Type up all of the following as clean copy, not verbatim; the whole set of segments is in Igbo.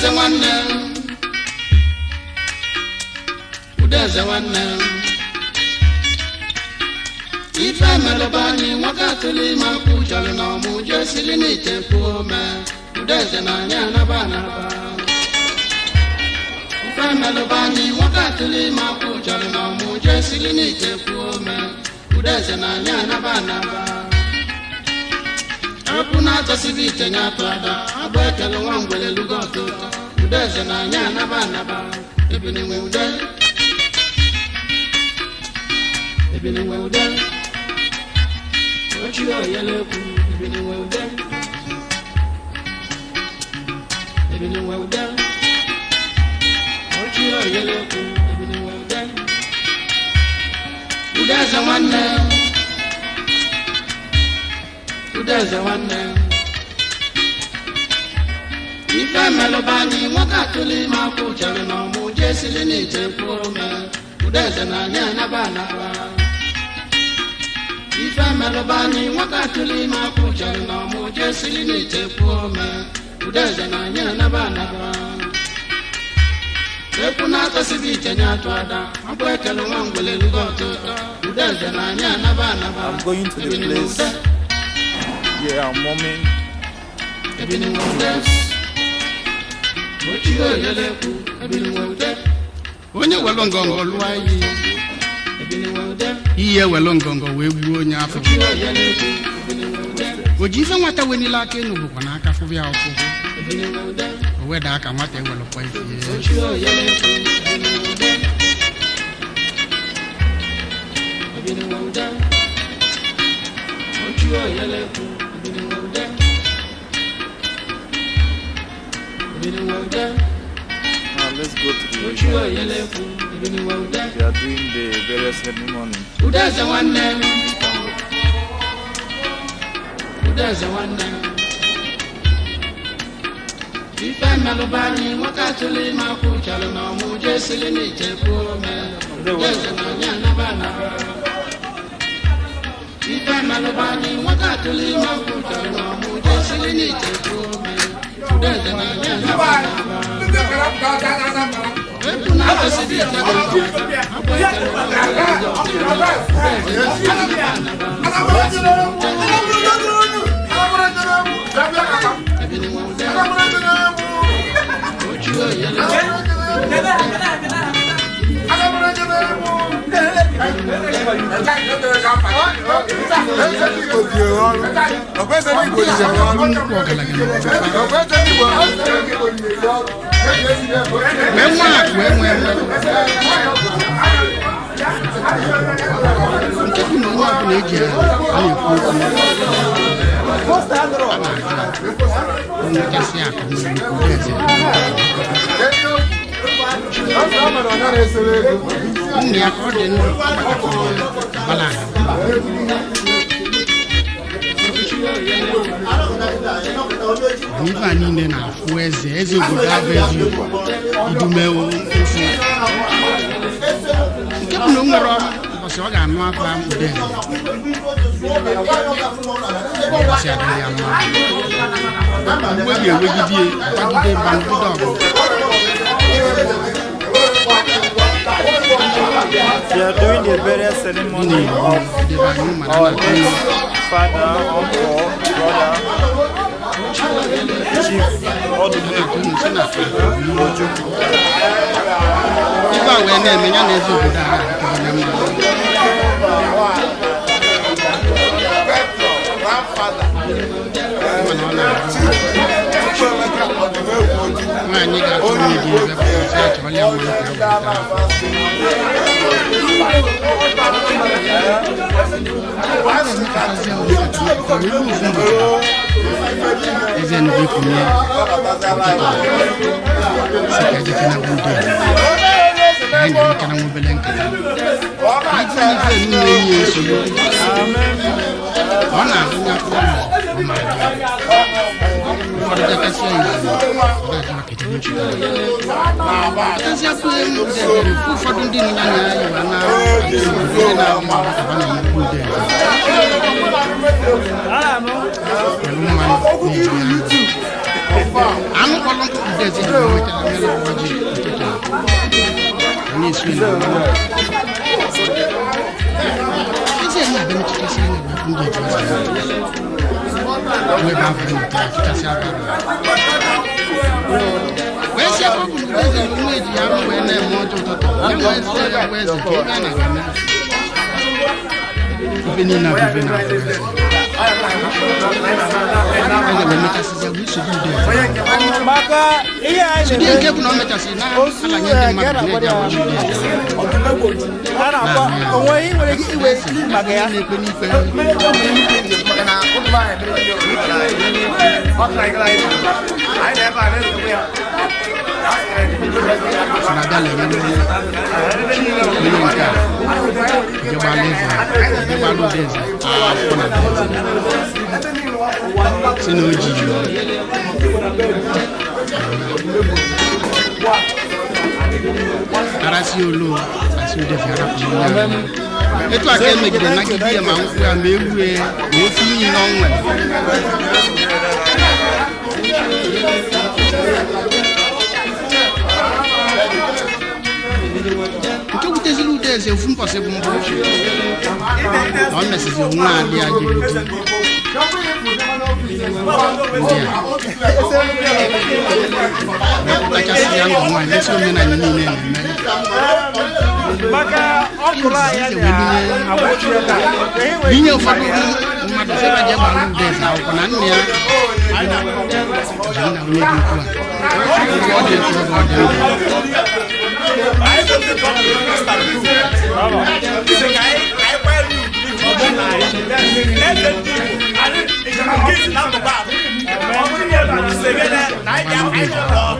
Udeze nwanne, Udeze nwanne, ife melụba anyị nwoke atụlụ ime akwụ chọrọ na ọmụ jee sili n'ite kwuo ome. Udeze na anyị anaba anaba. Ife melụba anyị nwoke atụlụ ime akwụ chọrọ na ọmụ jee sili n'ite kwuo ome. Udeze na anyị anaba anaba. Ekwu na-atọsibi ite nye atụ ada agba ekele nwa ngwele lugo ọtụtụ. Udeze na anyị anaba anaba. Ebini nwe ude, ebini nwe ude, ochie oyelekwu. Ebini nwe ude, ebini nwe ude, ochie oyelekwu. Ebini nwe ude. Udeze nwanne, Udeze nwanne, ife melụba anyị nwoke atụlụ ime akwụ chere na ọmụ jee sili n'ite kwuo ome. Udeze na anyị anaba anaba. Ife melụba anyị nwoke atụlụ ime akwụ chere na ọmụ jee sili n'ite kwuo ome. Udeze na anyị anaba anaba. Ekwu na-atọsibi ite nye atụ ada agbụ ekele nwa ngwele lugo ọtụtụ. Udeze na anyị anaba anaba. I'm going to the Ebini nwe place ude. where our mommy Ebini nwe ude, ochie oyelekwu. Ebini nwe ude. Onye welu ngọngọ lụọ iyi. Ebini nwe ude. Iyi ewelu ngọngọ wee gbuo onye afọ. Ochie oyelekwu. Ebini nwe ude. O ji ife nwata wenile aka enu bụkwa n'aka fụbịa ọfụfụ. Ebini nwe ude. O weda aka nwata ewelụkwa ife ya. Ochie oyelekwu. Ebini nwe ude. Ebini nwe ude. Ochie oyelekwu. Ebini nwe ude. Ebini nwe ude. Now let's go to the Ochie oyelekwu. Ebini nwe ude. They are doing the burial ceremony. Udeze nwanne, Udeze nwanne, ife mmelụba anyị nwoke atụlụ ime akwụ chalụ na ọmụ jee sili n'ite kwuo ome. Udeze na anyị anaba anaba. Ife mmelụba anyị nwoke atụlụ ime akwụ chalụ na ọmụ jee sili n'ite kwuo ome. Udeze na anyị anaba anaba. Ekwu na-atọsibi ite na-atụ ada agba ekele nwa ngwele lugo ọtụtụ. Udeze na anyị anaba anaba. Ebini nwe ude. Ochie oyele. Ọ nnukwu ọgaranya na ọjọọ wee nwa akụ enwe enwe nke bụ na onye ọbụla eji a na-ekwu okwu a na-ajụ nwekasị akụ nwere nnukwu eze. Nna ya ka ọ dị ndụ kpachapụrụ ya bala akụ. Mana ife a niile na-afụ eze eze obodo abụ eze idumewo ụfụ nke bụ na o nwere ụbọchị ọ ga-anụ afa Udeze ụbọchị adịghị ya mma mgbe ga-ewegide ya kwagide mgba mbido ọgụ. They are doing the burial dị ceremony n'Igbo of debe anyị mara our na late father, uncle, brother, Chief Odumegwu unu si na Ojukwu. Ife a wee na-eme ya na eze obodo a adịkebe na mma. Mana ọ na-abụ nwaanyị ga-achọ onye dị ebe pụtasị achọọla ya nwa ka wee taa afọ. Emekọtazie onwe ka wee ruo ofu ụbọchị eze nnukwu ikunye ụtụtụ si ka ejekena bụ ndị a anyị na-emekana nwa obele nkata ife n'ife niile enyi ya nsogbu ọ na-abụ ya pụọ ọ ma ụfọdụ jakasịa izu ọ na-ajụ maka etu echi kasịa pụọ ụfọdụ ndị nọ ya na ya na ndị na-abịa ọgbakọba na nnukwu ude welu mmanụ na-eji anụ anụ kpọrọ nkụ ude. Udeze ji wee nweta mere ọjị ụtụtụ a na-esu na eze na-abịa mechikasị anya wee fụ ndị eji eze wee bụ afọ nwetara tụchasị aka wee sị ebe ọ bụ na eze na onwe eji ya arụ wee na-eme ọjọọ ụtụtụ ya wee sị ya bụ eze ka ebe a na-aga eme ife niile abụ ife na-abụ eze eze wee mechasịzịa wee sogbu ude eze Maka ihe anyị sogbu na-eme nke bụ na o mechasị na-abanye ndị mmadụ na-eji agbaji ude eze a na-akpọ onwe ihe nwere ike iwe maka ya. Na-ekpe n'ikpe. Sị na abịala eme onye nke a jegbala eze jegbala ude eze akwụkwọ na be eze si na o ji arasị olu asị ude arapụ onye ahụ. Etu a ka emegide nagide ya ma nkwụ ya ma ewu ya ma efi niile ọ nwere. Nke wuteziri ude eze ofu mbọsị bụ mbụ na ọ mesizi onwe adị ya jiri di ndị a wepụtachasị ya ndụ nwaanyị mesi omenala niile na-eme. Maka ọkụrụ anyị na-agbochi ebe a. Ihe nwere Inye ụfọdụ mmadụ sị ji gbara ude eze akwụkwọ na nna ya ji nna onye dị ukwu a oge ọ dị etu oge ọ dị ndụ.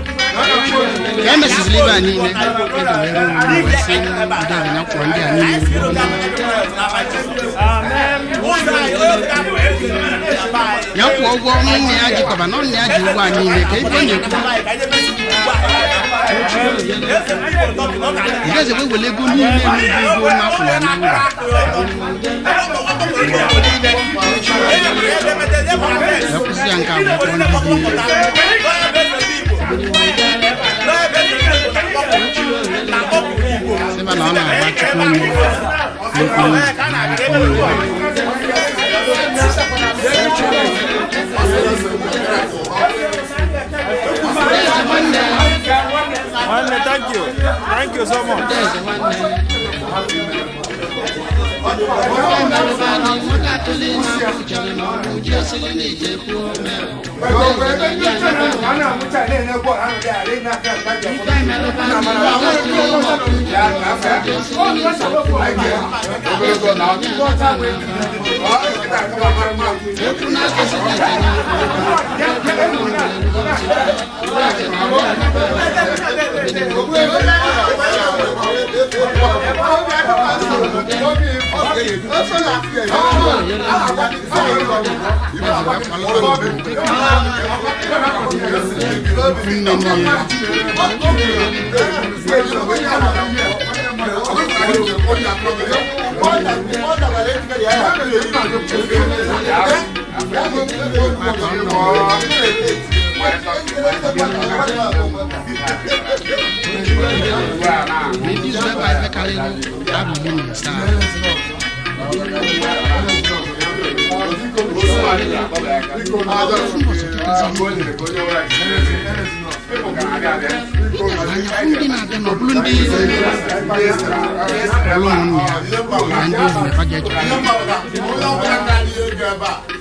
Ka e mesiziri ibe a niile eze wee ruo uru wee sị ude eze ya kwụọ ndị a niile ụgwọ. Ya kwụọ ụgwọ ọnụ nna ya jikọba na nna ya ji ụgwọ a niile ka ebe ọ na-ekwu ude eze wee were ego niile n'ụgwọ ego na-akwụ ya na ndụ wee kwụsị ya nke a wee kpọọ ndị di ya sịba na ọ na-agba chukwu onye n'okwu n'okwu. Udeze nwanne. Nwanne, thank you. Thank you so much. Udeze nwanne. Ife merụba anyị nwoke atụle na-akwụ chere na ọgwụ ji esili n'ite kwuo ome. Udeze na ndị anyị Ife merụba anyị nwoke atụle na-akwụ chere na ọgwụ ji esili n'ite kwuo ome. Udeze na ndị anyị Ekwu na-akasị n'ite anya Udeze na ndị anyị Nne nne ya. Ebi zu ebe a ife karịrị arọ 17. Ofu mbọsị tụtasị ịnyere anya fụ ndị na-abịa na ọbụrụ ndị ọlụ ụmụnne ya na ndị ohu na ga echeta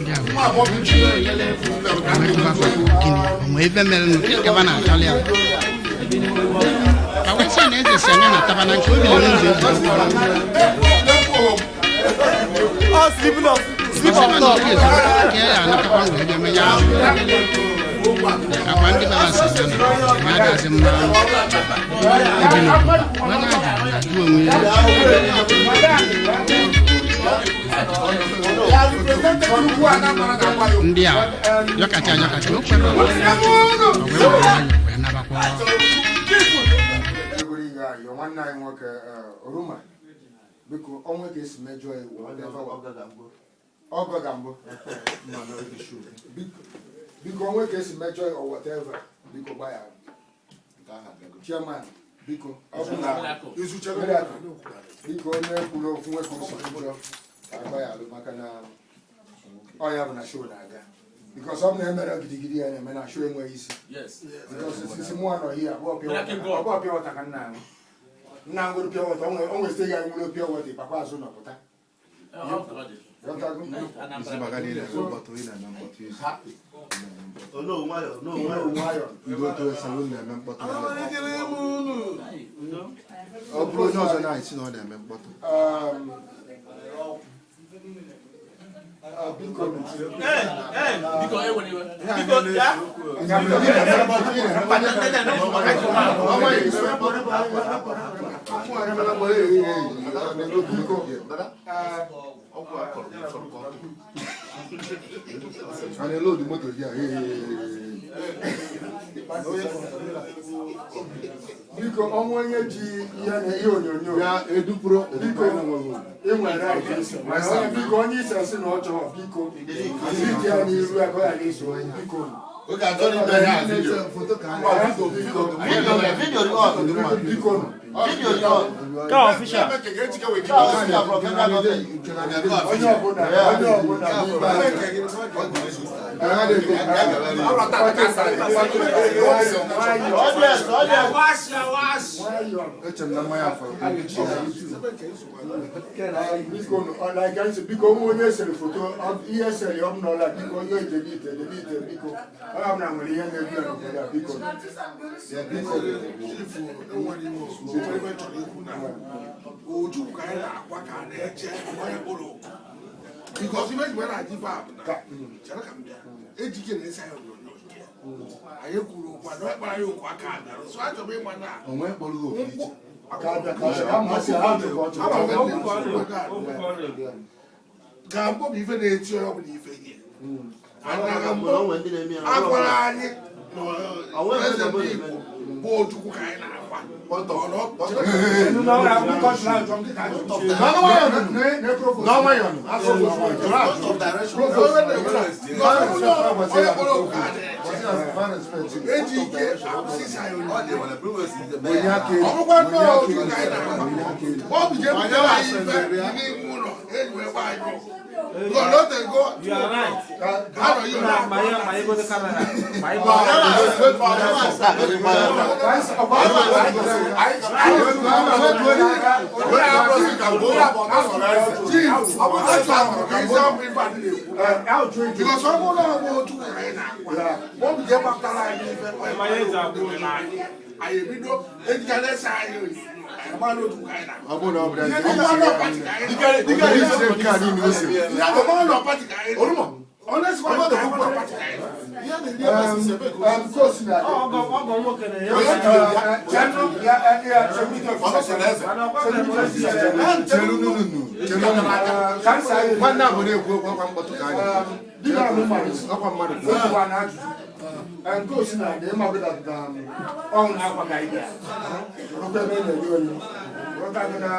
ndị a wee jụba fa gịnị onwe ebe mere nụ ka gaba na-achọlị ya ka wee sị na eze si anya na taba na nke o biri n'ụzọ eji ụkwụ. Ọ sleeping off, sleep Ọsị off na top. ndị ezu ka ya anatakwa wee bịa menye ahụ akwa ndị bara sị ya na ya agaghịzi mma ebi n'obodo onye a jụrụ ya jụọ onwe ya. Ndị a yọkacha yọkacha o kwere o wee were nwayọọ wee nabakwa. Egwuru ihe a yọ nwanne anyị nwoke Oruma, biko onwe ka esi mejọ ya ọgọ ga mbụ. Biko, onwe ka esi mejọ ya or whatever, biko gbaghara. Chairman, biko, ọ bụ na Miracle, biko, onye kwuru okwu nwoke o si njọ ka agba ya alụ, maka na ọ ya bụ na show na-aga, because ọ bụ na emere gidigidi ya na-eme na show enweghị isi. Because sisi mụ anọ here, abụọ pure water, abụọ pure water ka nna aṅụ. Nna ngoro pure water, o nwere site ga nwere pure water ịkpakwa azụ nọpụta. Ghọtago? Isi maka na ị na-eme mkpọtụ, ị na-eme mkpọtụ isi. Onowu, nwayọ, onowu, nwayọ. Nwayọ. Ndị otu esawu na-eme mkpọtụ. Ọ bụrụ onye ọzọ na-esi na ọ na-eme mkpọtụ. Biko. Biko, ewere iwe. Biko, ya. Biko. A na-elodu moto gị a? Biko, ọnwa onye ji ihe na ihe onyonyo Ya edupụrụ. Biko, ị nwere right iso, mana onye, biko, onye isi asị na ọ chọrọ, biko, iji ya n'iru ya ka ọ ghara iso onye, biko. Oge achọrọ ime ihe a video. Foto ka a. Video dị on. Biko. Video dị on. Ka official. Official from federal government. Onye ọbụla, onye ọbụla n'ime anyị. Nwayọ. Audience, audience. Nwayọ. Eche m na mmanya fọrọ. Biko, like I said, biko, onwe onye sere foto ihe sere ya, ọ bụ na ọla, biko, onye delete, delete, biko. Onye ọbụla nwere ihe na-egbu ya n'obodo a, biko. Biko. Chief, enwere iwe ozugbo ebe chọrọ ikwu na Ojukwu ka anyị na-agwa ka a na-eche onye kpọrọ oku, because ife ji wee na-adị ife a bụ na chere ka m bịa ejike na-ese anyị onyonyo nke ya. Anyị kwuru okwu a na onye kpọrọ anyị okwu aka abịara, so achọrọ m ịma na Onwe kpọrọ gị oku iche. Ka abịa ka abịa, ha masị ha jụ ka ọ chọrọ. Ama m ndị nsogbu ga mbụ bụ ife na-eti onye ọbụla ife nye anaghị mbụ. Onwe ndị na-eme ya. Agwara anyị na Onwe ndị eze ndị na-eme. Igbo bụ Ojukwu ka anyị na-agwa. N'ọnwa ya nọ. Onye kpọrọ oku a na-eche eji ike akwụsịsị anyị onyonyo. Onye aka elu. Ọ bụkwa nnọọ Onye otu aka ka anyị elu. na-agba. Onye aka elu. Ọ bụ jee butere anyị ife n'ime ụlọ eji wee gba anyị ọgụ. N'otego You are right. ka a nọ ihe Na ma ya ma ego camera. Ma ego. Chief, achọrọ ka isi ọbụ ife a na-ekwu, because ọ bụrụ na ọ bụ otu ka anyị na-agwa, ọ bụ jee gbapụtara anyị ife Ma ya eji agwa onye anyị, anyị ebido ejika na-ese anyị onyonyo, anyị mara otu ka anyị na-agwa. Ọ bụrụ na ọ bụrụ Ọ bụrụ na party ka anyị na-agwa. ise nke a niile ose. Ọ bụrụ na party ka anyị na-agwa. Ọ na-esikwa na party ka anyị na-agwa. Ọgọ ọgọ nwoke na ya. Mana ọgwa Chelu nunu, chelu nunu. Nwanne a bụ na-ekwu okwu, ọkwa mkpọtụ ka anyị. Ọkwa mmadụ. Nke osi na adị ịma ọbụla na ọnwụ na-akwa ka anyị bịa rụkwa ebe na-eri onye rụta gị na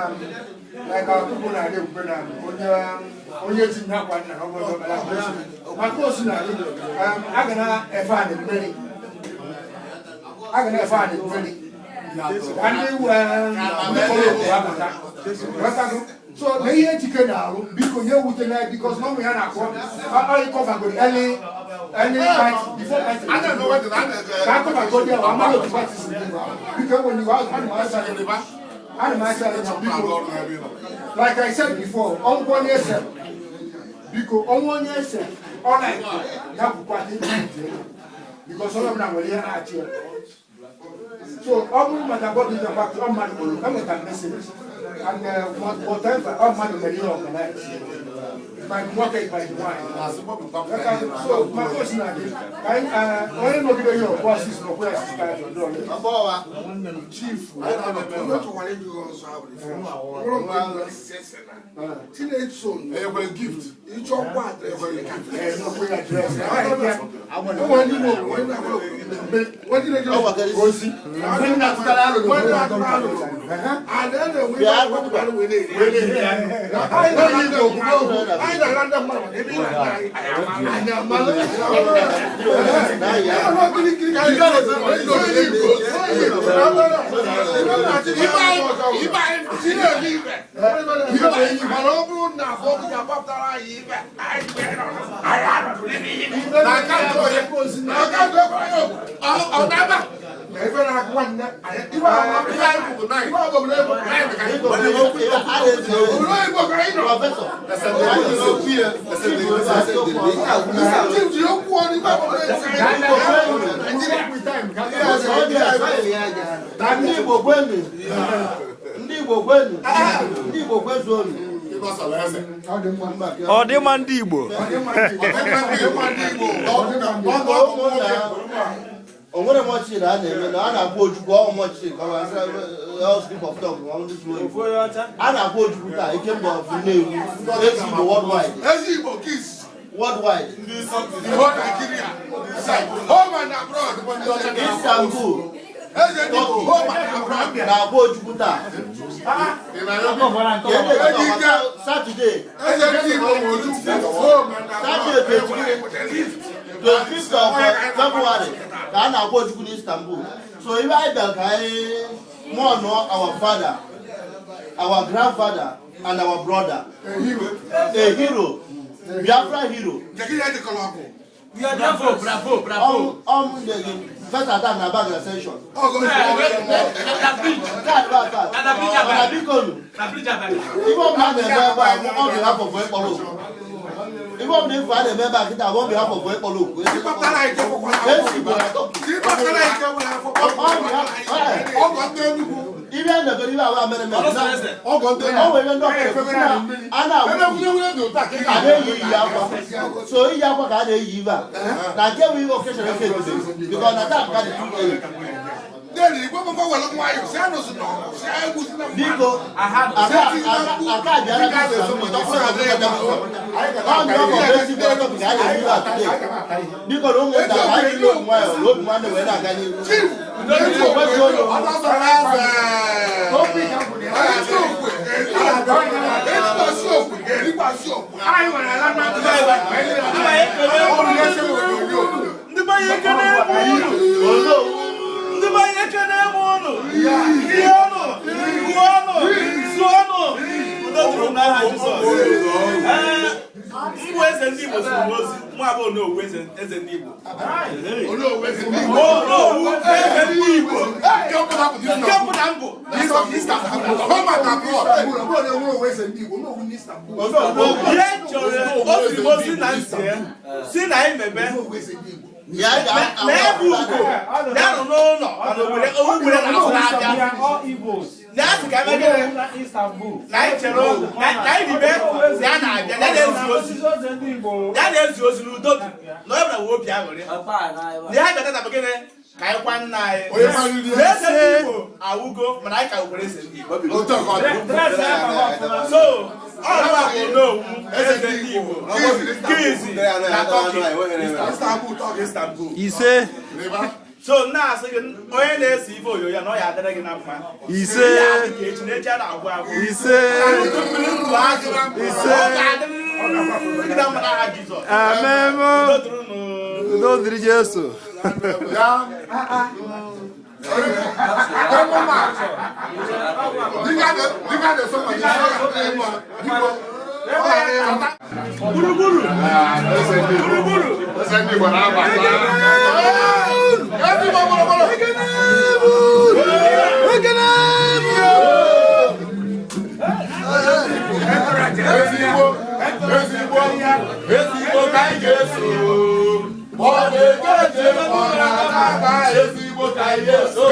like our people na-adị ekwukwe na onye onye ji nye akwa nna ọ bụrụ ọbara maka osi na adị a ga na-efe anị mmiri, a ga na-efe anị mmiri ka ndị ndị kpọrọ oku apụta. Ghọtago? So na ihe ejike na-arụ, biko, nye wutela ya, because na ụmụ ya na-akpọ ọ ịkọvagoro any party before party ka akọvagoro ya, amara otu party si dị. Biko, enwere iwe, ana m asa gị, biko, like I said before, ọnwụ onye ese, biko, ọnwụ onye ese ọ na ya bụkwa because onye ọbụla nwere ihe na-achị ya. So ọ bụrụ maka bọdụ ịjakwa, ọ mmadụ kpọrọ, enweta message and whatever, ọ mmadụ mere ihe organize by nwoke, by nwanyị. So maka osi na dị ka anyị onye nọgide ihe ọkpụ asịsị na ọkpụ ya asịsị ka ya chọrọ ọlụ. Chief, onye chọkwara ịjụ gị ọzọ ahụ, bụrụ mgbe ị na-ese ese na Chineke Enyekwere gift. Ịchọkwa address ka Ee, n'okwu ya address. Onwe ndị Igbo, onwe ndị na-agba obodo, onwe ndị na-eje ozi, ndị na-atụtara alụ onwe ndị na-atụrụ alụ n'obodo. And then we wee na-eri. Anyị na-eri. Anyị na-ara ndị mmadụ mana ebe ị na-ara anyị, anyị amalụ. Mana ọ bụrụ na afọ ọkụ ga-agbapụtara anyị ibe anyị arọdụ na akaụntụ onye na akaụntụ ọ na-aba na ife na-akụ nwanne ife anyị kwụ na ife ọ bụla ego anyị ka anyị obodo oyibo ka anyị nọ Ndị Igbo kwenu, ndị Igbo kwenu, ndị Igbo kwezuonu. Ọ dị mma ndị Igbo. O nwere mọchị na a na-eme na a na-akpọ Ojukwu ọ mọchị ka ọ slip of tongue ọ ndị sụrụ oyibo. A na-akpọ Ojukwu taa Ikemba of Nnewi, Ezi Igbo worldwide. Ezi Igbo kiss. Worldwide. The whole Nigeria. Home and abroad. Istanbul. Eze ndị Igbo home and abroad. Na-akpọ Ojukwu taa. Saturday. Eze ndị Igbo Ojukwu home and abroad. Saturday 25th of February ka a na-akpọ Ojukwu n'Istanbul. So ibe anyị bịara ka anyị mourn our father, our grandfather and our brother. A hero. Biafra hero. Bravo, bravo, bravo. First attack na bag ascension. Ife ọbụla na-eme ebe a on behalf of onye kpọrọ oku. Ife ọbụla ife a na-eme ebe a kịta on behalf of onye kpọrọ oku. Esi Igbo na Turkey. Ibe a na-ebere ibe awa mere mere o nwere ndị ọkụ a na-eyi iyi akwa so iyi akwa ka a na-eyi ibe a na nke bụ ihe okeshọn efe ebube bikọ na taa ka dị biko aka abịara biko na ụmụnta ka anyị jiri obi nwayọọ na obi nwanne wee na-aga n'ihu. Ndị be anyị ekene m unu. Ndị be anyị ekene m unu. Ihe ọnụ, gụọ ọnụ, zụọ ọnụ. Udo dịrị n'aha Jizọs. Ee, mbụ eze ndị Igbo ziri m ozi. Mụ abụọ Onowu eze ndị Igbo. Onowu eze ndị Igbo. Nke mbụ na mbụ. Ihe chọrọ o ziri m ozi na ntị ya si na anyị mebe na ebe ugo ya nọ n'ụlọ mana owuwere na-asụ n'abịa na asị ka eme gịnị na anyị chere na anyị ribe na ya na-abịa na ya na-ezi ozi ya na-ezi ozi n'udo dị na onye bụla wee obi aṅụrị na ya bịata na bụ gịnị ka anyị kwa nna anyị na eze ndị Igbo awụgo mana anyị ka nwekwara eze ndị Igbo so ọrụ a bụ Onowu eze ndị Igbo Kizi na Turkey Istanbul. Ise. So na-asị gị onye na-ese ife onyonyo na ọ ya adịrị gị na mma. Ise. Ka echi na echi a na-agwụ agwụ. Ise. Ndụ azụ. Ise. Ọ ga-adịrị gị na mma n'aha Jizọs. Amen. Udo dịrị unu. Udo dịrị Jesu. Gburugburu. Gburugburu. Ezigbo ka anyị ga-eso. Ọ na-eje ọ na-ata ezigbo ka anyị ga-eso.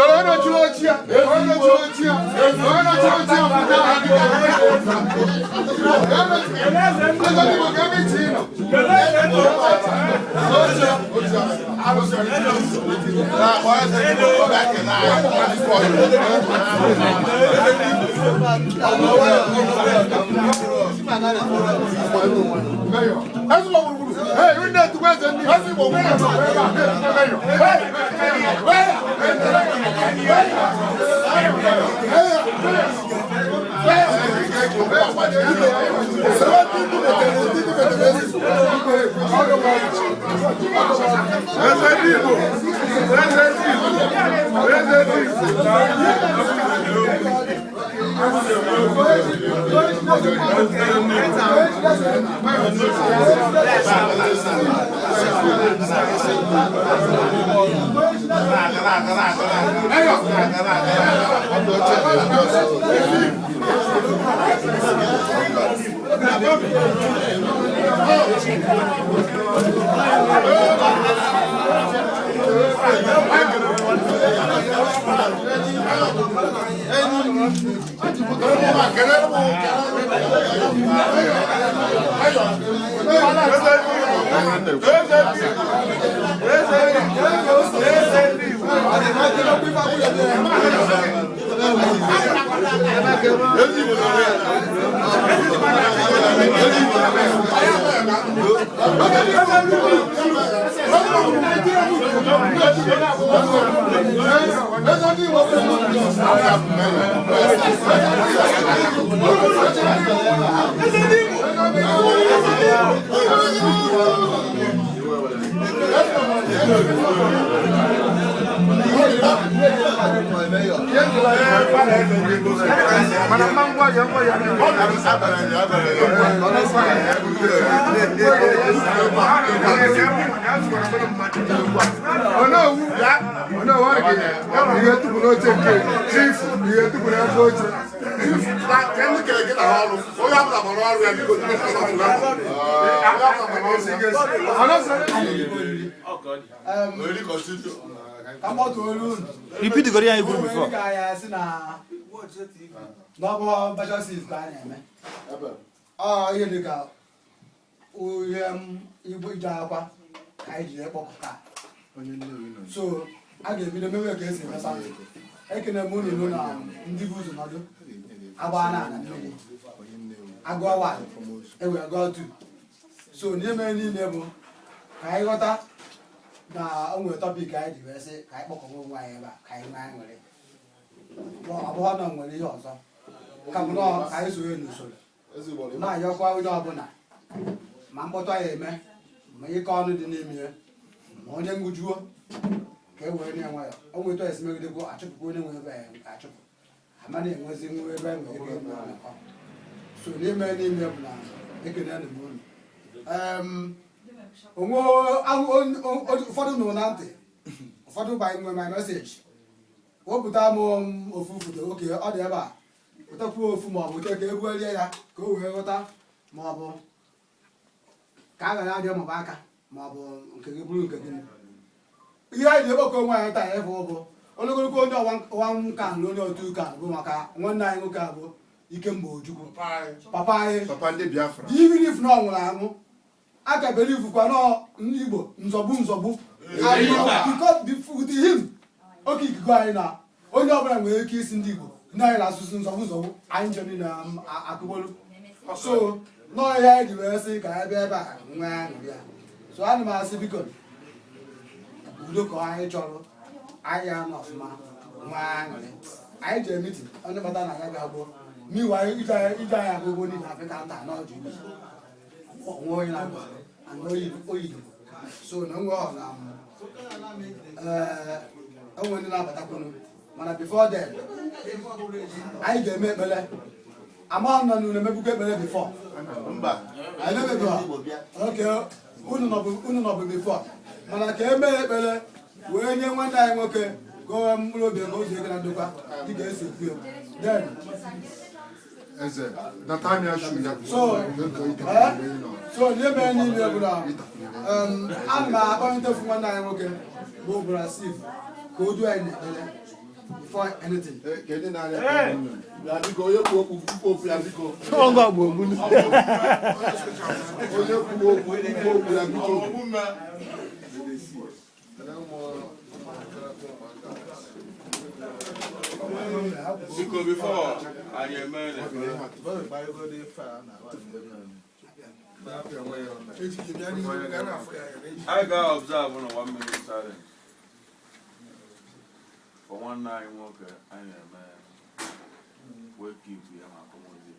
Eze ndị Igbo! Eze ndị Igbo! Eze ndị Igbo! Ihe tupu n'oche nke chifu, ihe tupu n'oche oche. Onye ọbụla gbara ọrụ ya biko. Repeat the Korean group before. N'ọbụ bachọsis ka a na-eme ọ ihe dị ka ihe igbo ije akwa ka anyị ji ekpọkọta, so a ga-ebido mewe ka esi emesa. Ekene m unu na ndị bụ ụzọ nọdụ agba na ala mmiri agụọ 1 ewe agụọ 2. So n'ihe mere niile bụ ka anyị ghọta na o nwere topic anyị ji wee sị ka anyị kpọkọba onwe anyị ebe a ka anyị nwee aṅụrị. Ọ bụghị na o nwere ihe ọzọ ka bụ nọọ ka anyị sonye n'usoro na-ayọkwa onye ọbụla ma mkpọtụ anyị eme ma ịkọ ọnụ dị n'ime ya ma onye ṅụjuo ka e were na nwayọ o nweta esi megidekwu achụpụkwa onye nwe ebe ya achụpụ ama na-enwezi nwe ebe enwere ike ime ọnọkọ. So n'ime n'ime bụ na ekene na m unu. Onwe ụfọdụ nụrụ na ntị, ụfọdụ bụ anyị nwe my message wepụta m ofu foto oke ọ dị ebe a pụtakwuo ofu ma ọ bụ ka ebugharịa ya ka o wee ghọta ma ọ bụ ka a ghara adị maọbụ aka ma ọ bụ nke gị bụrụ nke gị. Ihe anyị ji ekpokọ onwe anyị taa efe bụ ologologo onye ọwa nka na onye otu ụka bụ maka nwanne anyị nwoke a bụ Ikemba Ojukwu, papa anyị. Papa ndị Biafra. Even if na ọ nwụrụ anwụ, a ka believe kwa nọ ndị Igbo nzọgbu nzọgbu because with him oke ikuku anyị na onye ọbụla nwere ike isi ndị Igbo ndị anyị na-asụsụ nzọgbu nzọgbu anyị nche niile akụgbolu. So nọọ ihe anyị ji wee sị ka anyị bịa ebe a nwee aṅụrị ya. So ana m asị, biko, udo ka anyị chọrọ. Anyị ya nọ ọfụma nwee aṅụrị. Anyị jere meeting onye bata na ya bịa gboo meanwhile ije anyị agụgbo niile Afrịka nta n'ọjụ onwe onye na-agba and oyi. So na nwe ọ na enwe ndị na-abatakwunu, mana before then anyị ga-eme ekpere. Ama nọ n'unu emebukwa ekpere before? Mba. Anyị emebeghị. Okay, unu nọbụ before, mana ka emee ekpere wee nye nwanne anyị nwoke ka o mkpụrụ obi ka o zuo ike na ndokwa dịka esi ekwu ya. Then Eze, Nathaniel shu ya. So, so n'ihe mere niile bụ na ana m akpọlitefu nwanne anyị nwoke bụ Brother Steve ka o duo anyị n'ekpere before anything. Kedu na-arịa? Ya biko, onye kwuo okwu kwuo okwu ya biko. Ọngọ bụ ogbunu. Onye kwuo okwu kwuo okwu ya biko. Biko, before anyị eme n'ekpere, anyị ga-observe na 1 minute silence for nwanne anyị nwoke anyị na-eme wake keep ya ma akwamozu ya.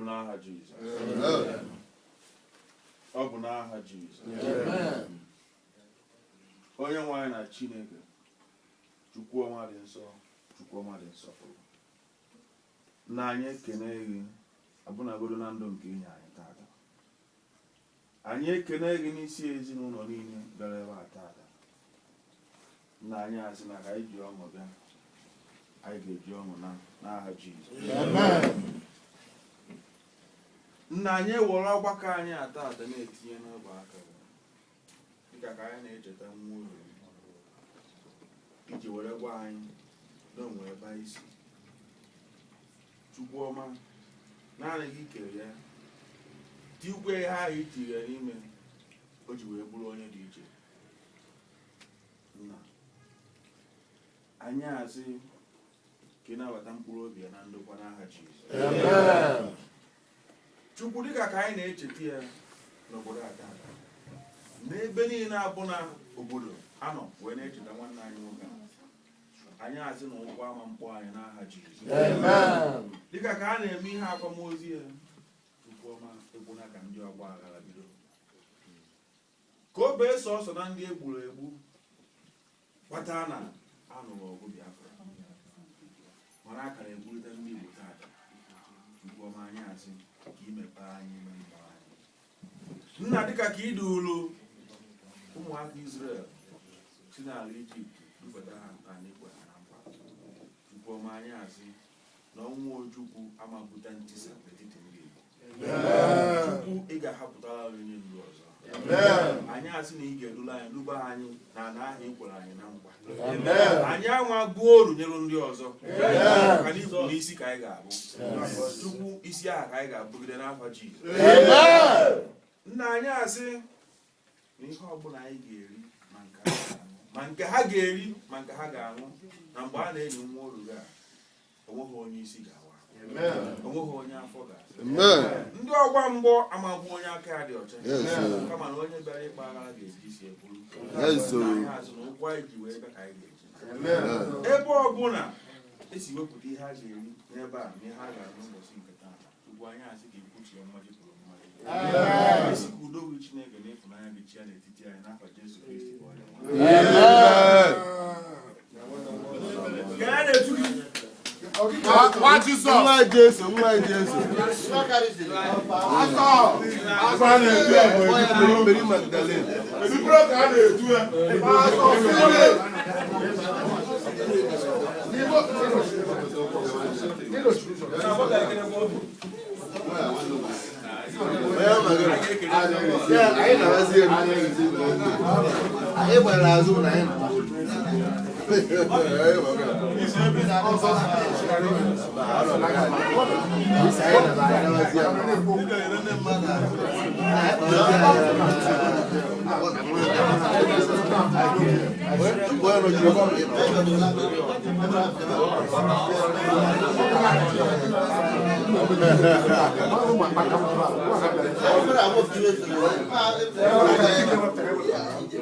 n'aha Jizọs. Ọ bụ n'aha Jizọs. Onye nwe anyị na Chineke, Chukwu ọma dị nsọ, Chukwu ọma dị nsọpụrụ, na anyị ekene gị ọbụnagodo na ndụ nke inye anyị tata. Anyị ekene gị n'isi ezinụlọ niile bịara ebe a tata. Na anyị asị na ka anyị ji ọṅụ bịa, anyị ga-eji ọṅụ na n'aha Jizọs. Nna anyị, ewere ọgbakọ anyị ata ata na-etinye n'ọgba aka gị, dịka ka anyị na-echeta nwa uru iji were gwa anyị na onwe ebe anyị si. Chukwu ọma, naanị gị kere ya, tikwe ihe ahụ itinyere n'ime o ji wee bụrụ onye dị iche. Nna anyị, asị ka ị nabata mkpụrụ obi ya na ndokwa n'aha Jizọs. Chukwu, dịka ka anyị na-echeta ya n'obodo a tata, n'ebe niile abụna obodo anọ wee na-echeta nwanne anyị nwoke a, anyị asị na ụkwụ ama mkpọ anyị n'aha Jizọs. Dịka ka a na-eme ihe akwamozu ya, Chukwu ọma, ekwuna ka ndị ọgba aghara bido, ka o bee sọsọ na ndị egburu egbu kpata na anụrụ ọgụ Biafra, mana a kara egburite ndị Igbo tata. Chukwu ọma, anyị asị ka imepe anyị ime mmụọ anyị. Nna, dịka ka ị duru ụmụaka Israel si n'ala Ijipt dubata ha n'ala ikwe ha na nkwa, Chukwu ọma, anyị asị na ọnwụ Ojukwu amabute ntisa n'etiti ndị Igbo. Chukwu, ị ga-ahapụtara anyị onye ndu ọzọ. Anyị asị na ị ga-edula anyị duba anyị na ala ahụ ị kwere anyị na nkwa. Anyị anwa gbuo oru nyere ndị ọzọ, maka na ikwu n'isi ka anyị ga-abụ. Chukwu, isi aha ka anyị ga-abụgide n'afọ Jizọs. Nna anyị, asị na ihe ọbụla anyị ga-eri, ma nke ha ga-aṅụ, ma nke ha ga-eri, ma nke ha ga-aṅụ, na mgbe a na-enyi nwa oru gị a, onweghị onye isi ga-awa, onweghị onye afọ ga-asa. Ndị ọgba mgbọ amagbu onye aka ya dị ọcha, kama na onye bịara ịkpa aghara ga-eji isi eburu. Anyị azụ na ụkwụ anyị ji wee bịa ka anyị ga-eji ebe ọbụla esi wepụta ihe a ga-eri n'ebe a na ihe a ga-aṅụ ụbọchị nke taa. Tupu anyị asị ka ekwuchie mmaji kwuru mmaji, esi ka udo gị, Chineke, na ịfụnanya gị chia n'etiti anyị, n'afọ Jesu Kristi bụ onye nwe anyị. Ka a na-etu gị. Nwa Jizọs. Nwa Jesu, nwa Jesu. Afọ a na-etu ya bụ Edipro. Mary Magdalene. Edipro ka a na-etu ya. Anyị na-ahazi elu. Anyị gbara azụ na anyị na.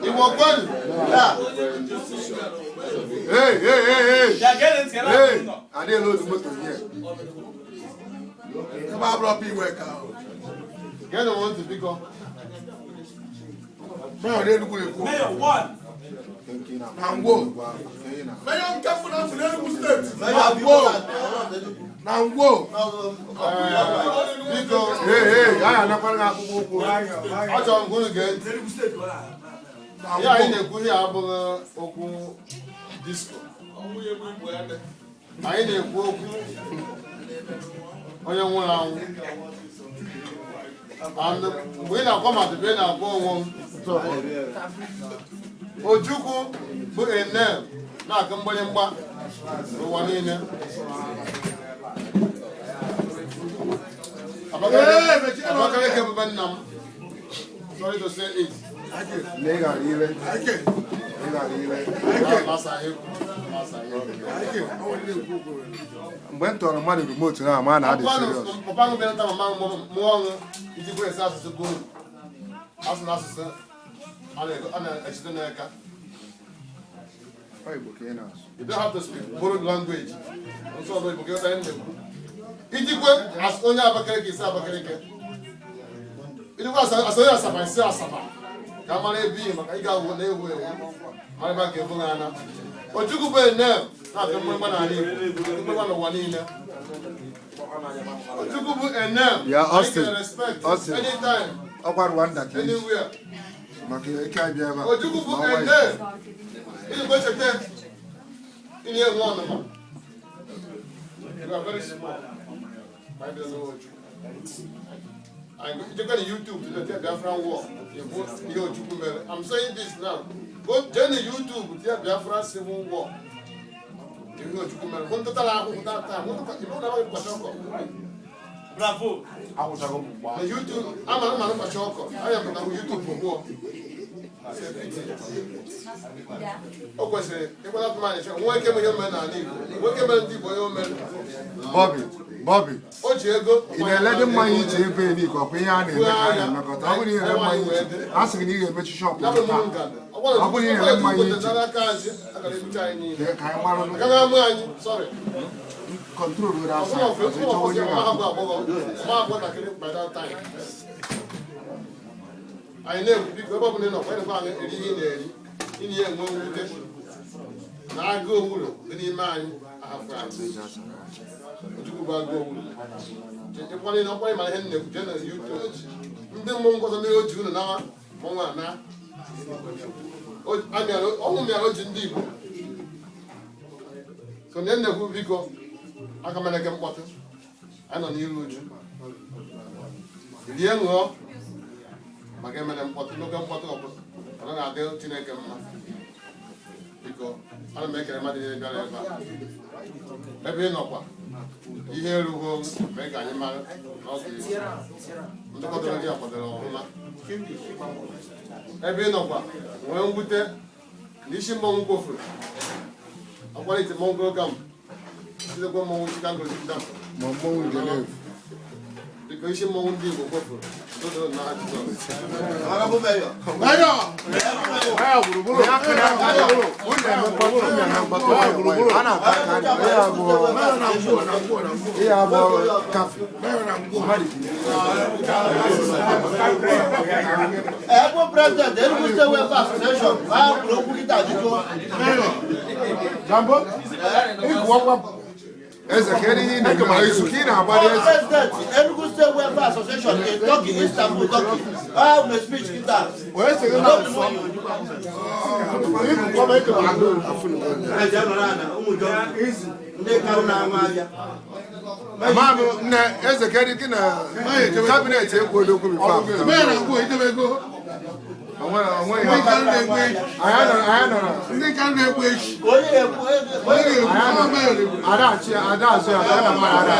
Igbo kwenu! Hey, hey, hey, hey. Ya gee ntị na Hey, ụlọ. I didn't load the motor here. Ebe a bụrụ iwe ka ahụ. Geenụ m ntị biko. Mayor n'Enugu na-ekwu. Mayor one. Na Ngwo. Mayor nke mbụ na mbụ n'Enugu steeti. Na Ngwo. Na Ngwo. Biko, Hey, hey, anyị anakwara gị akpụkpọ ụkwụ. achọrọ m ka unu gee ntị. Enugu steeti ọ na. Na Ihe anyị Ngwo. na-ekwu ihe abụghị okwu disco. Anyị na-ekwu okwu onye nwụrụ anwụ. And mgbe ị na-akwa mmadụ bụ ị na-akwa onwe m. Ojukwu bụ a name na-akụ mgbịrịmgba n'ụwa niile. Abakaliki bụ be nna m. Sorry to say it. Na ị gara ire. Ị gara ire. Masa ihe ekwu. Mgbe m tọrọ mmadụ remote na ama na adị serious. Papa m bịara nta mama m mụọ ọṅụ iji kwere esi asụsụ gonu. Asụ na asụsụ a na-echite n'aka. Ọ Igbo ka ị na-asụ. You don't have to speak borrowed language. Nsọ ọzọ Igbo ka ịghọta ihe m na-ekwu. Ijikwe as onye Abakaliki isi Abakaliki. Ijikwe as onye Asaba isi Asaba. Ka mara ebe ihe maka ị ga-awụ na-ewu ewu. Mara ebe a ga-ebu ha ana. Ojukwu bụ enem na-apịa mgbịrịgba n'ala Igbo, mgbịrịgba n'ụwa niile. Ojukwu bụ enem. Ya, Austin. Anyị ga-respect Austin. anytime, Ọkwa Rwanda ka esi anywhere. maka ike abịa ebe a. Ojukwu bụ Ma ọnwa enem. Ijikwa cheta ị na-enwe ọnụma. You are very small. Ma ị bịa n'ụwa Ojukwu. And ijekwa na YouTube to the Biafran War. Ịbụ ihe Ojukwu mere. I'm saying this now. Go jee na YouTube tinye Biafran Civil War. Ihe Ojukwu mere. Hụ ndị tara ahụhụ that time. Hụ ndị ịbụ na amaghị mkpachi ọkọ. Bravo. Na YouTube, ama ama mkpachi ọkọ. Anya m na YouTube ugbu a. O kwesịrị ịkwata atụmatụ nwa ike mere ihe mere n'ala Igbo. Nwa ike mere ndị Igbo ihe o mere. Bobby, Bobby, O ji ego. Ị na-ele dị mmanya iche ebe eni ka ọkwa ihe a na-eme ka a na-emekọta. Ọ bụrụ na ị na-ele mmanya iche, a sị gị na ị ga-emechi shop Ya bụ taa. mmụọ ngada. Ọ bụrụ na ị na-ele mmanya iche, n'aka azị, agara ebucha anyị niile. ka anyị marụ Agaghị amụ anyị, sorry. Control were asa, Ọbụna ofe, ọzọ ọbụna ịchọwa onye ọfọsị, ọma ga-akwụ. agwọ agbọghọ, ọma agwọ ntakịrị by that time. Anyị na-ekwu, biko, ebe ọ bụla ị nọ, kwenekwa anyị eri ihe ị na-eri, ị na-enwe mwute na agụụ owuru dị n'ime anyị ahafụ anyị. Ojukwu bụ agụụ owuru. Ịkwara ịna ọkwa ịma ihe m na-ekwu, jee na YouTube. Ndị mmụọ ngọzọ mere o ji unu nawa mmọnwụ a na ọnwụ mịara o ji ndị Igbo. So ndị na-ekwu, biko, aka mere gị mkpọtụ, anyị nọ n'iru uju. Rie, ṅụọ, maka emere mkpọtụ n'oge mkpọtụ ọbụla ọ naghị adị Chineke mma. Biko, ana m ekele mmadụ niile bịara ebe a. Ebe ị nọkwa ihe erugo mee ka anyị mara na ọ ga-eru. Ndị kwadoro gị akwadoro ọfụma. Ebe ị nọkwa nwee mwute na isi mmọnwụ kwofuru akwalite mmọnwụ gam sitekwa mmọnwụ Chicago dam. Ma mmọnwụ Geneve. Biko, isi mmọnwụ ndị Igbo kwofuru dodoro n'aha Jizọs. Honorable Mayor. Mayor! Ya kere aka, unu na-eme mkpọtụ, unu na-eme mkpọtụ, a na-ata aka ntị. Ihe abụọ kafe. Mmadụ bi. Ebo President, Enugu State Welfare Association, a kwuru okwu kịta ajụjụ. Jambo, ịgụwakwa eze ka ihe ị na-eme ma izu ka ị na-agbali eze. President, Enugu State Welfare Association in Turkey, Istanbul, Turkey. A nwere speech kịta. Onye sị gị na nsọ? Ịgụkwa ma ịgụ agụ. Eze nọrọ ala, ụmụ Jọn, ndị karụ na-ama abịa. Ma m nne eze ka gị na cabinet ekwu okwu before apụta. Mayor na ngwo idebego. Onwe onwe Ndị ka na-egbu echi. Anyị nọrọ. Ndị ka na-egbu echi. Onye na-ekwu Onye na-ekwu ọ mayor na-ekwu. Ada achị ada azụ ya ka na mmadụ ada.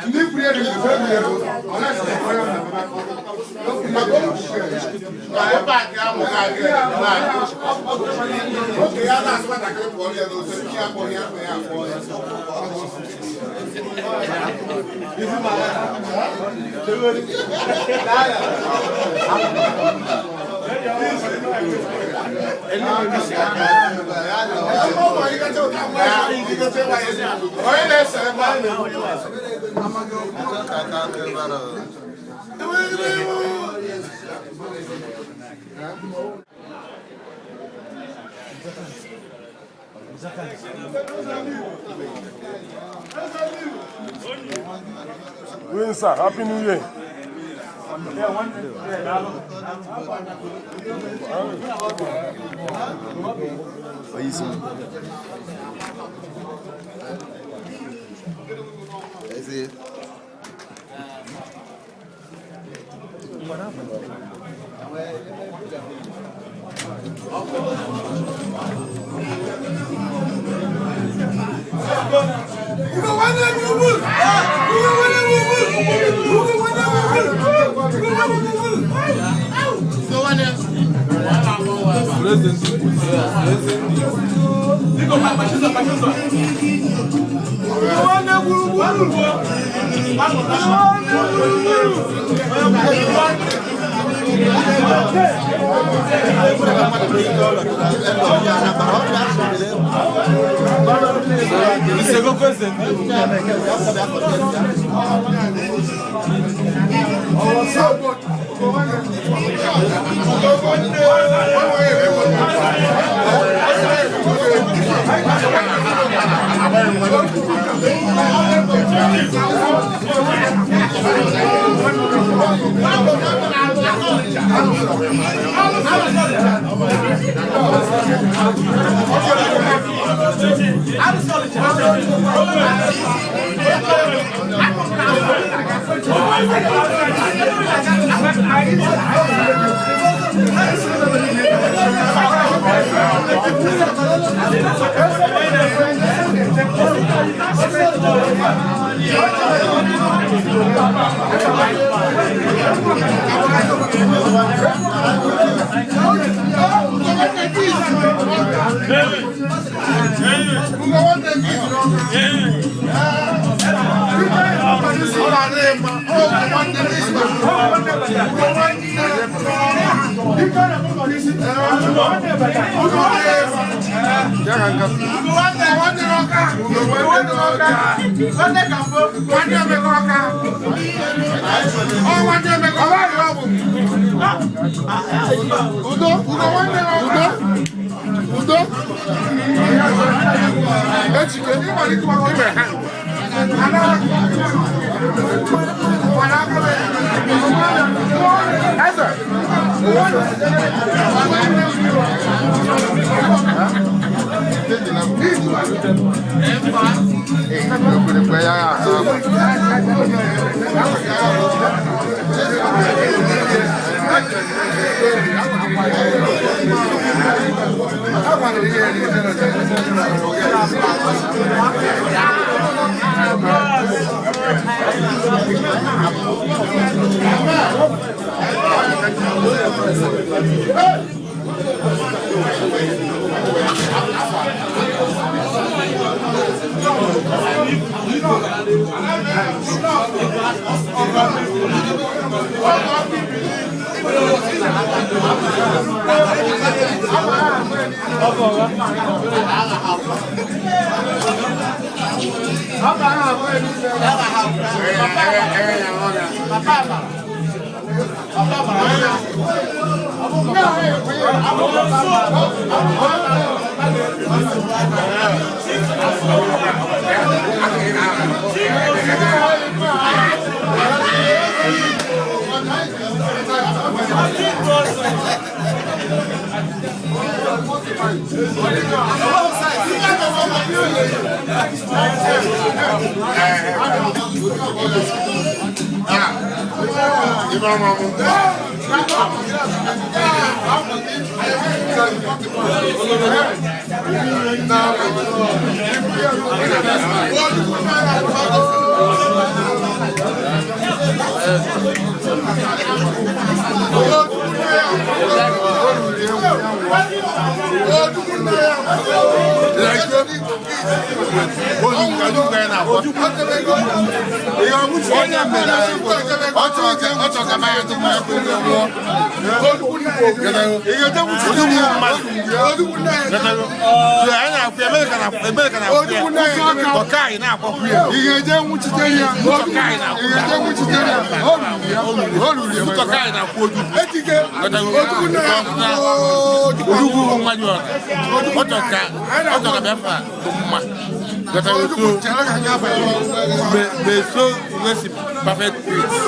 Ndị kwuru ya dị mfe ego, ọ na-esi onye Oge ya na-asị nwatakịrị pụọ ya n'oche, nke ya akpọghị ya akpọ ya akpọ ya. Onye na-ese ebe a? Windsor, Happy New Year.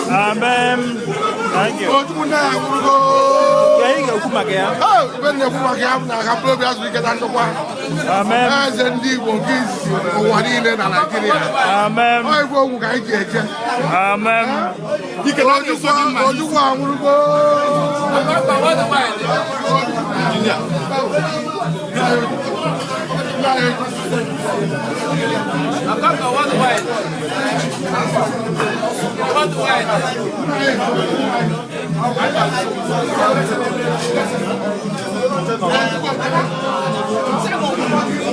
Amen. Thank you. Amen. Amen.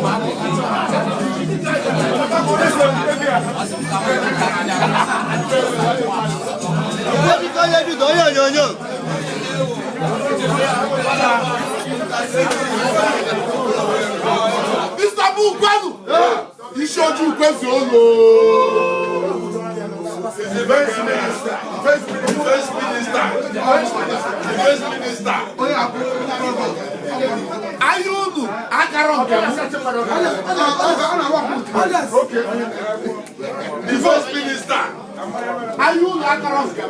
Amen. Istanbul kwenu. Isi ojii kwezu olu. The first minister. First minister. The first minister. Ahịa unu akara nke m. The first minister. Ahịa unu akara nke m.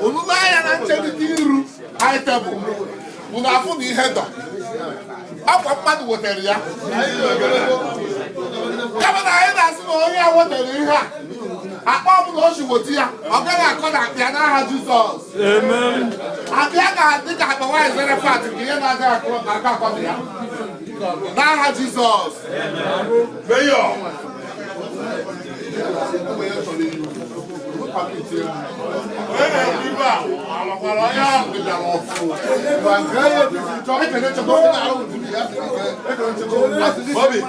Unu n'ahịa na ncherịta iru high table. Unu afụ na ihe dọ. Akwa mmadụ wetara ya. Kama na anyị na-asị na onye a wetara ihe a. Akpa ọbụla o si weta ya, ọ gaghị akọ na akpa ya n'aha Jizọs. Akpa ya ga-adị ka akpa nwaanyị Zarefat nke ihe na-agaghị akọ akọ na ya. N'aha Jizọs. Mayor. Bobby.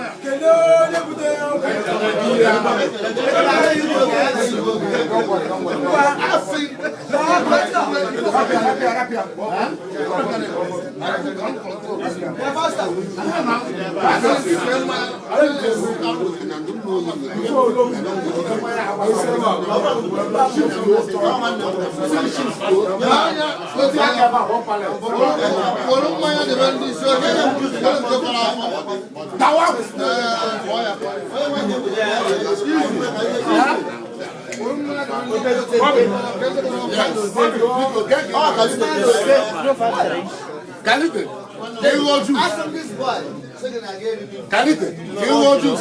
Kalite, Kalite, you juice.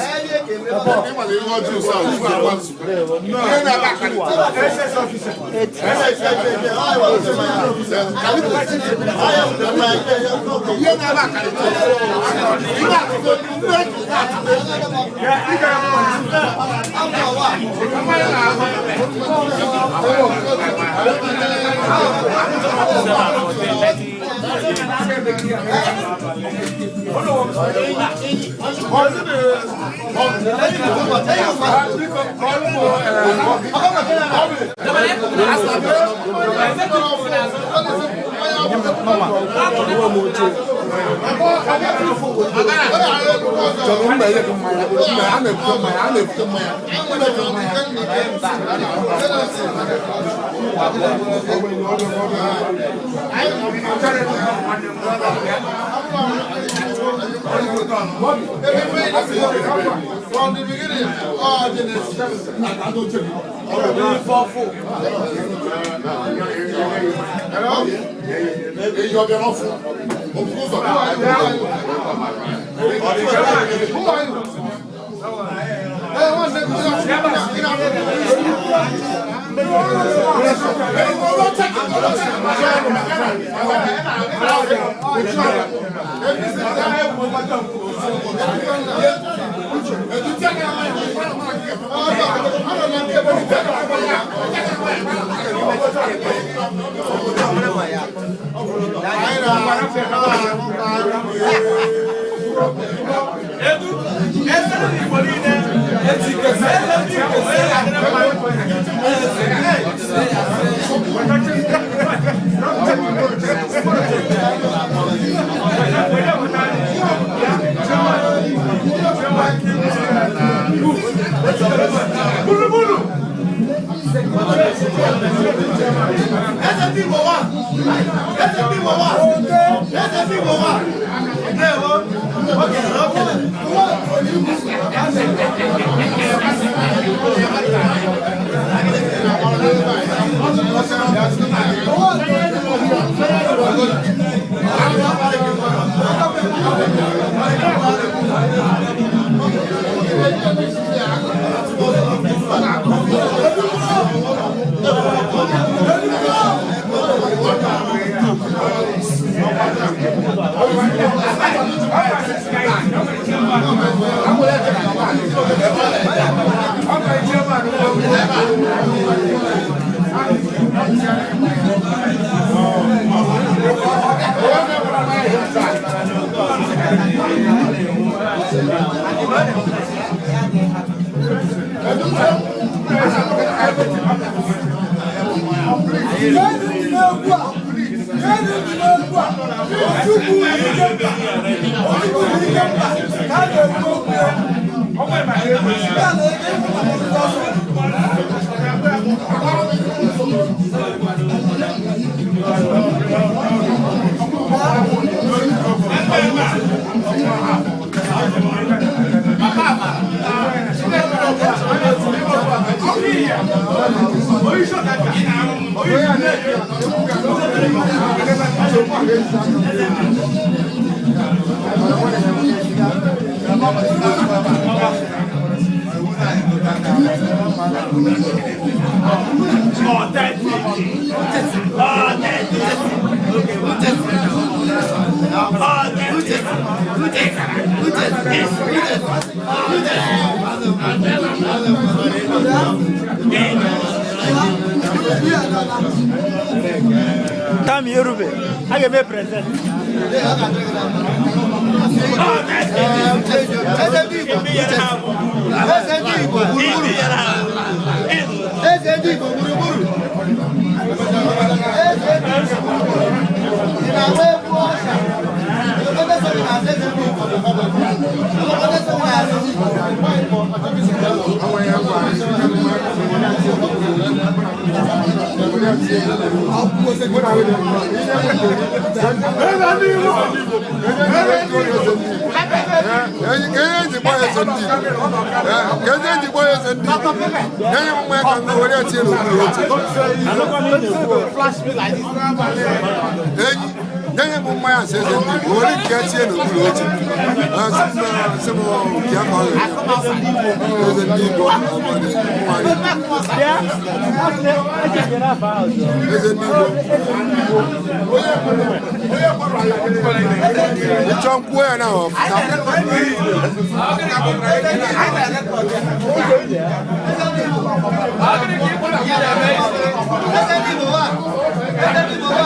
From the beginning, oh, Genesis. Who are you? Tami Erube, a ga-eme present. Eze ndị Igbo gburugburu. Eze ndị Igbo gburugburu. Eze ndị Igbo gburugburu. Ị na-agba egwu ọsha? Onye so gị na-asị eze ndị Igbo. Onye so gị na-asị ndị Igbo. Enyi nye m mmanya asị eze ndị Igbo were nke tie n'okpuru oche sị m nke aka ọ eze ndị Igbo eze ndị Igbo ịchọ nkwuo ya na ọfụta. Eze ndị Igbo wa. Eze ndị Igbo wa.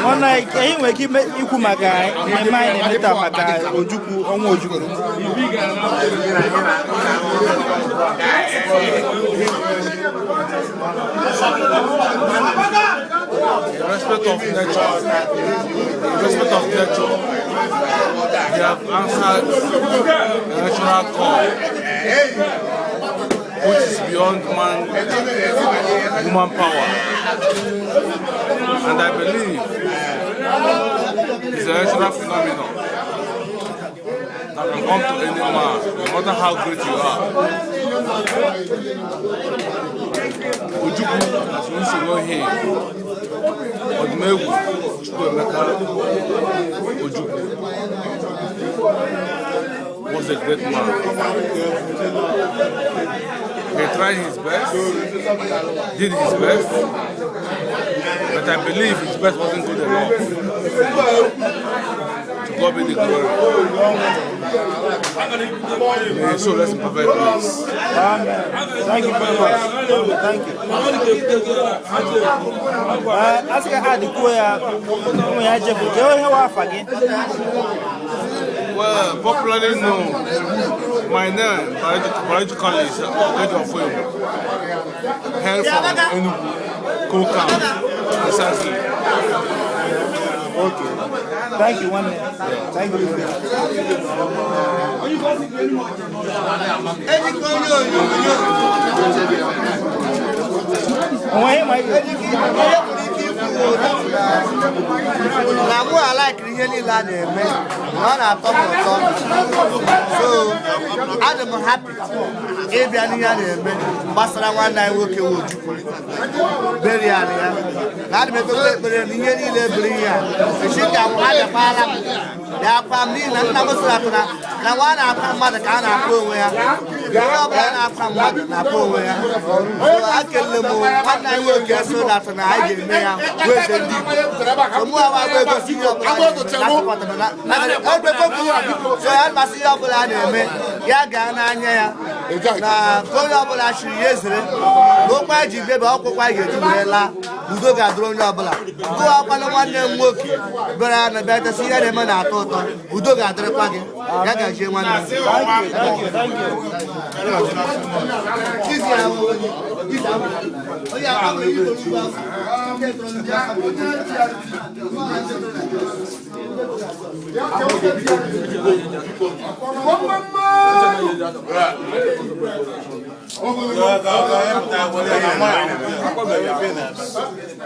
Nwanne anyị, anyị nwere ike ikwu maka mmemme anyị na-eme taa maka Ojukwu, ọnwa Ojukwu. In respect of nature, in respect of nature, they have answered the natural call, which is beyond man, human power. And I believe it's a natural phenomenon that can come to any man, no matter how great you are. Ojukwu, as we used to know him, Odumegwu Chukwuemeka Ojukwu, was a great man. He tried his best, did his best, but I believe his best wasn't good enough. To God be the glory. May his soul rest in perfect peace. Amen. Thank you very much. Thank you. Asị ka adịkwuo ya ụmụ ya jefu ka ihe wa afa gị. Well, popularly known, my name biologically is Ogejo Ofoegbu, hail from Enugu, Kokam, precisely. Okay. Thank you, nwanne. Thank you. Onwe ihe ma ị Na mụ alaikiri ihe niile a na-eme na ọ na-atọ m ụtọ, so adị m happy ịbịa n'ihe a na-eme gbasara nwanne anyị nwoke wụ Ojukwu burial ya na adị m ekpekpe ekpere na ihe niile buru ihe a echi ka ha bịakwara m bịakwa m n'ihi na nna m sịratara na nwa a na-akwa mmadụ ka a na-akwa onwe ya, onye ọbụla na-akwa mmadụ na-akwa onwe ya. So akele m nwanne anyị nwoke so that na anyị ga-eme ya wee ndị Igbo. So mụ awa agba egosi ihe ọbụla so ya masị ihe ọbụla a na-eme ya gaa n'anya ya na ka onye ọbụla chiri ya ezere na okwu anyị ji bebe ọkwụkwọ anyị ga-eji wee laa. Udo ga-adịrị onye ọbụla. Gụwakwana nwanne m nwoke bịara na bịa tesị ihe na-eme na-atọ ụtọ. Udo ga-adịrịkwa gị. Ya gazie nwanne m. Thank you, thank you. Izi ahụ onye, izi ahụ. Onye ahụ onye Igbo Igbo ahụ.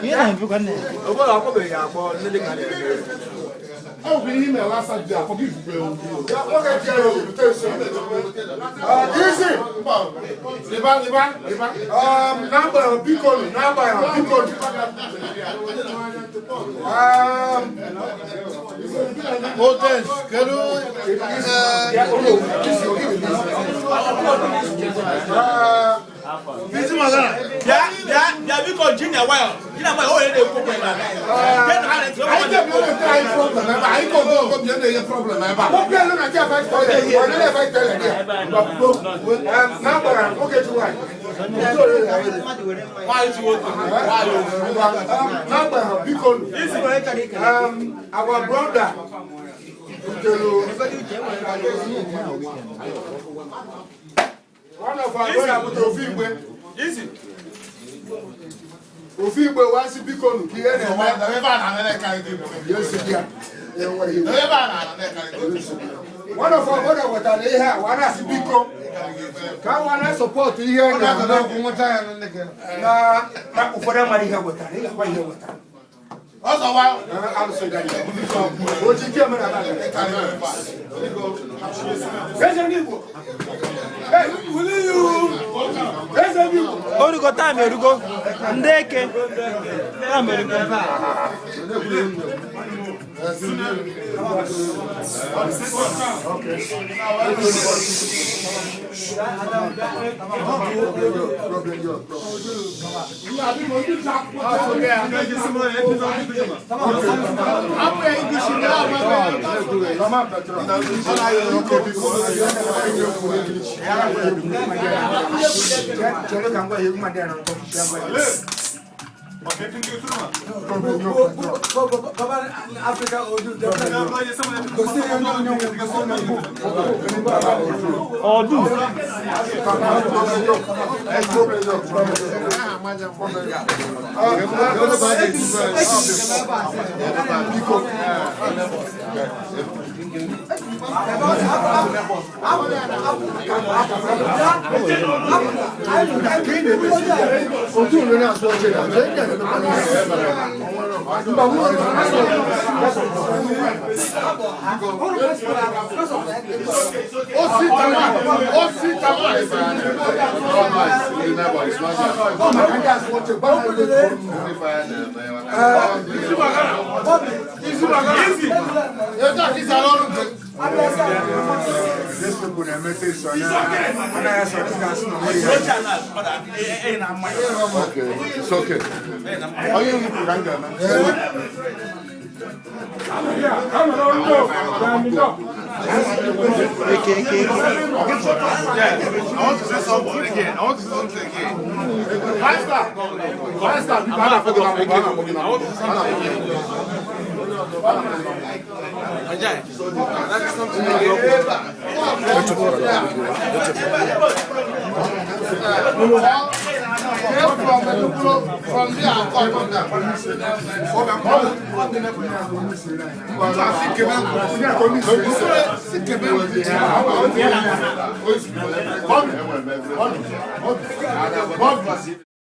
Ihe na-emekwa nne. Ọ bụ ihe mere last Saturday, I forgive you. Easy. Liba, liba, liba. N'agbanyeghị biko nụ, n'agbanyeghị biko nụ. Hotels, kedu Bịa bịa bịa biko Junior nwayọ. Junior nwayọ onye na-ekwu okwu ebe a. Anyị ga-ebi onye anyị problem ebe a. Anyị ka ogo ogo bịa na-enye problem ebe a. Nwoke elu na nke five toilet, ọ nile five toilet ya. N'agbanyeghị nwoke ji nwaanyị. N'agbanyeghị biko nụ. Our brother butere one of our brother butere ofu igbe. Ofu igbe wá sí biko nụ ka ihe na-eme. Ebe a na-eme Ya esi ya. Enweghị iwe. Ebe a na-eme One of our brother wetara ihe a wee na-asị biko ka wa na-asọpọtụ ihe na-eme na na ụfọdụ amaghị ihe wetara ị ga-agwa ihe wetara. Alụsị gara ya. Ojiji omenala gara. Eze ndị Igbo. Hey, Eze ndị Igbo. Orugo time erugo. Ndị eke. Time erugo. Chere ka m gwa ya egwu ma ndị a na-akọ. Ọdụ. Otu ule na-asụ ọchị na achọ ịga na-emekwa Mba, mụ This people na-emete iso anaghị asọ dịka asị na onwe ya. Okay, it's okay. Onye nwu kwuru ka m ga-eme. Eke eke eke. I want to say something again. I want to say something again. Pastor, Pastor, I want to say something again. From there, I call from there.